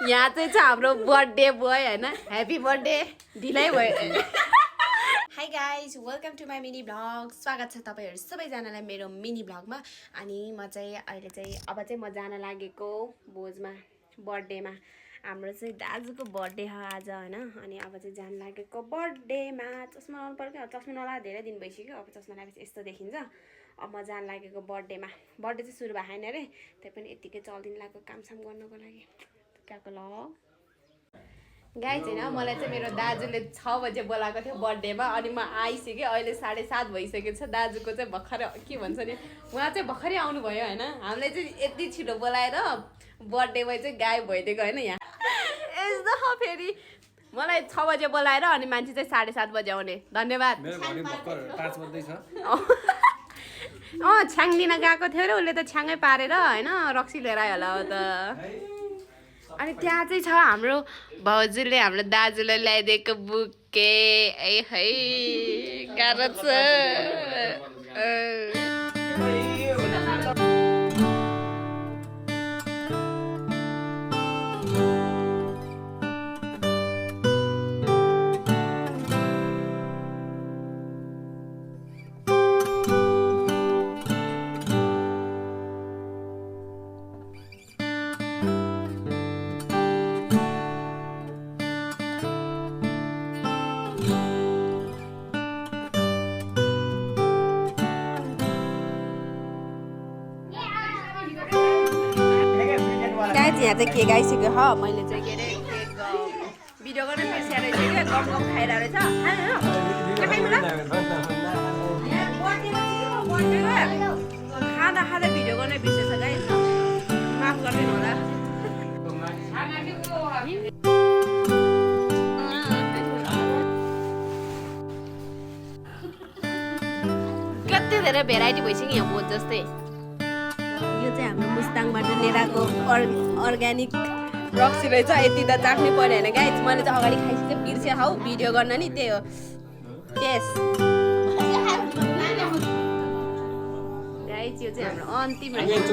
यहाँ चाहिँ छ हाम्रो बर्थडे बोय हैन ह्यापी बर्थडे ढिलै भयो hi guys welcome to my mini vlog स्वागत छ तपाईँहरू सबैजनालाई मेरो मिनी भ्लगमा अनि म चाहिँ अहिले चाहिँ अब चाहिँ म जान लागेको भोजमा बर्थडेमा हाम्रो चाहिँ दाजुको बर्थडे हो आज हैन अनि अब चाहिँ जान लागेको बर्थडेमा चस्मा लाउनु पर्यो चस्मा नलाएर धेरै दिन भइसक्यो अब चस्मा लगाएपछि यस्तो देखिन्छ अब म जान लागेको बर्थडेमा बर्थडे चाहिँ सुरु भएको छैन रे त्यही पनि यतिकै चल्दिन लागेको कामसाम गर्नको लागि गएको ल गाइज हैन मलाई चाहिँ मेरो दाजुले 6 बजे बोलाएको थियो बर्थडेमा अनि म आइसकेँ अहिले 7:30 भइसकेको छ दाजुको चाहिँ भर्खरै के भन्छ नि उहाँ चाहिँ भर्खरै आउनु भयो हैन हामीले चाहिँ यति छिटो बोलाएर बर्थडेमा चाहिँ गायब भइदिएको हैन यहाँ यस्तो फेरि मलाई 6 बजे बोलाएर अनि मान्छे चाहिँ 7:30 बजे आउने धन्यवाद मेरो घडी भर्खर 5 बज्दै छ छ्याङ दिन गएको थियो र उसले त छ्याङै पारेर हैन रक्सी लिएर आयो होला त अनि त्यहाँ चाहिँ छ हाम्रो भाउजूले हाम्रो दाजुलाई ल्याइदिएको बुके ए है गाह्रो छ यहाँ चाहिँ केक आइसक्यो ह मैले चाहिँ के अरे केक भिडियो गर्न बिर्सेर रहेछ क्या गम गम खाइरहेको रहेछ खाँदा खाँदा भिडियो गर्न बिर्सेछ गाइस माफ गरिदिनु होला कति धेरै भेराइटी भइसक्यो यहाँ बोध जस्तै यो चाहिँ हाम्रो मुस्ताङबाट लिएर आएको अर्ग्यानिक रक्सी रहेछ यति त चाख्नै पर्यो होइन गाइज मैले चाहिँ अगाडि खाइसकेँ बिर्सेँ हौ भिडियो गर्न नि त्यही हो त्यस गाइज यो चाहिँ हाम्रो अन्तिम रहेछ